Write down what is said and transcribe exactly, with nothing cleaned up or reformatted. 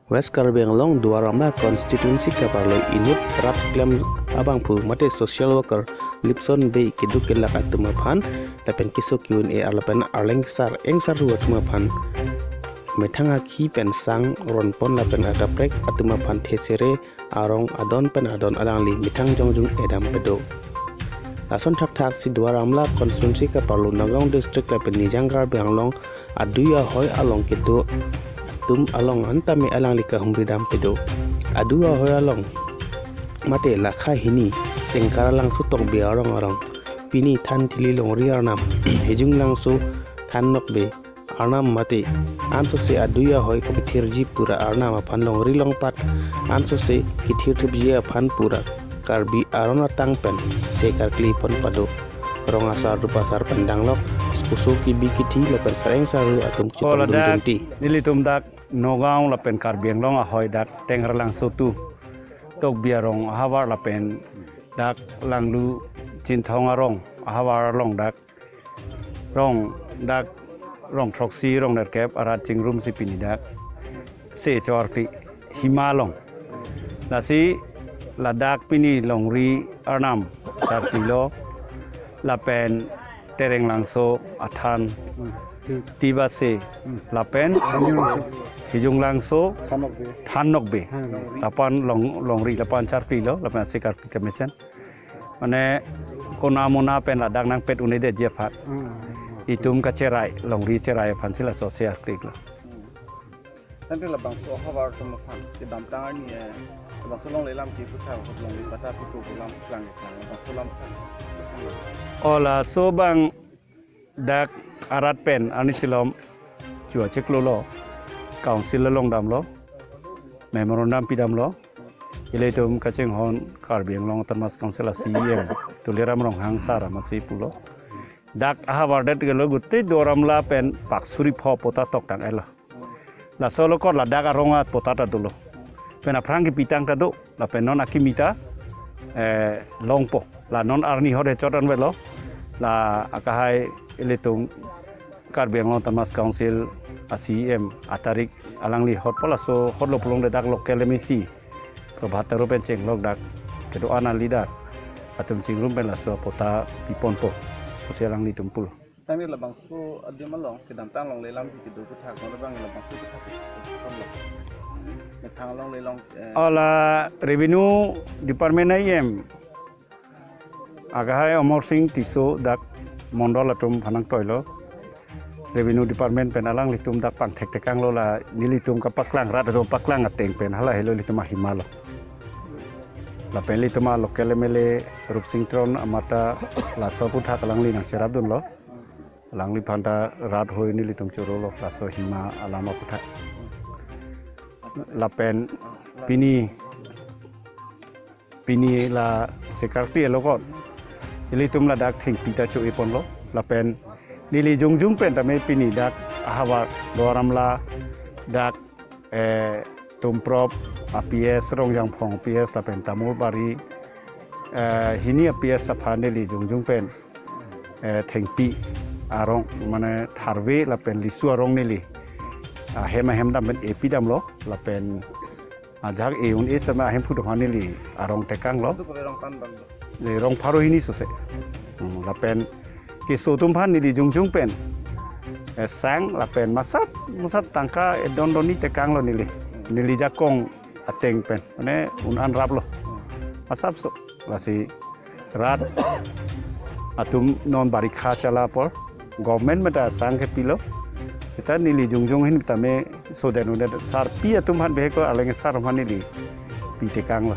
West Karbi Anglong Duar Amla constituency kaparlo inut rat klem abangphu mate social worker Lipson Bey keduk kelak atum aphan lapen keso ke-un-e lapen arleng sar engsar ru atum aphan methang akhi pen sang ronpon lapen akaprek atum aphan thesere arong adon pen adon alangli methang jongjung edam pedo. Lason thakthak si Duar Amla constituency kaparlo Nagaon district lapen Nijang Karbi Anglong adui ahoi along kedo atum along antame alangli kahumri dam pedo. Adui ahoi along mate lakha hini Tengkaralangso Tokbi arong arong pini Thanthili Longri Arnam, Hijunglangso Than Nokbe Arnam mate ansose adui ahoi kepithirji pura Arnam aphan longri longpat ansose kethirthipji aphan pura Karbi aron atang pen se karkli pon pado. Rong asar rup asar pen danglok puso kebi kethi lapen sareng saru atum Ko chetong ladak dungdungti. Nelitum dak Nagaon lapen Karbi Anglong ahoi dak Tengkaralangso tu Tokbi arong ahavar lapen dak Langlu Chinthong arong ahavar along dak rong dak rong throksi rong nerkep arat chingrum si pini dak se chorti hima along. Lasi ladak pini Longri Arnam chartilo lapen Terenglangso Athan Tibase lapen Hijunglangso Than Nokbe lapen Long Longri lapen chartilo lapen se karkli kemesen. Mane kona mona pen ladak nangpet un-edetji aphan. Itum kacherai, longri cherai aphan si laso se arklik lo. Tangte labangso ahavar atum aphan kedamtang arni, eh, labangso longlelam keputhak ahut longri patta pipo pu lam klang klang labangso lam klang. O laso abang dak arat pen arni silom chua chiklo lo, council along damlo, memorandum pidamlo. Ilitum kachinghon Karbi Anglong Autonomous Council a C E M Tuliram Ronghang sir amatsi pulo, dak ahavar det gelo gute Duar Amla pen pak suri pho patta toktang-etlo. Laso along ko ladak arong a patta ta dolo. Pen aphrang kepitang ta do, lapen non akimi ta, eh, longpo. La non arni hot hechot anvetlo. La akahai ilitum Karbi Anglong Autonomous Council a C E M atarik alangli hotpo, laso hotlo pulote dak local M A C Prabhat Taro pen chenglok dak kedo-an a leader atum chingrum pen laso patta piponpo pusi alanglitum pulo. Tangte labangso adim along kedamtang longlelam kedo aputhak non abang labangso aputhak ke-, ke-, ke-, methang along lelong, eh. O la revenue department a E M akahai Amar Sing Tisso dak mondol atum aphan nangtoilo. Revenue department pen alanglitum dak pangthekthekanglo, la nelitum kapaklang, rat atum paklang ateng pen hala helo ilitum ahima lo. Lapen ilitum a local M L A Rupsing Teron amat ta laso aputhak alangli nangcherapdunlo. Alangliphan ta rat hoi nelitum chorolo laso hima alam aputhak. Lapen pini, pini la se karkli along ko ilitum ladak thengpi ta cho-e ponlo. Lapen neli jongjung pen tame pini dak ahavar Duar Amla dak, eh, Tumprop a P S, Rongjangphong a P S lapen Tamulbari, eh, hini a P S aphan neli jongjung pen, eh, thengpi arong mane tharve lapen lisu arong neli ahem ahem dam pen epi damlo lapen ajak e-un-e sema ahemphu atum aphan neli arong tekanglo. Itu kore rong pan bang. Neli rong pharo hini sose. Hmm, lapen keso atum aphan neli jongjung pen, eh, sang lapen masap masap tangka edon donni tekanglo neli. Neli jakong ateng pen mane un-an raplo. Masapso. Lasi rat atum non barikha chala apor government mate asang kepilo. Seta neli jongjung ahin tame soden un-edet sarpi atum aphan behek ko aleng sar aphan neli pi tekanglo.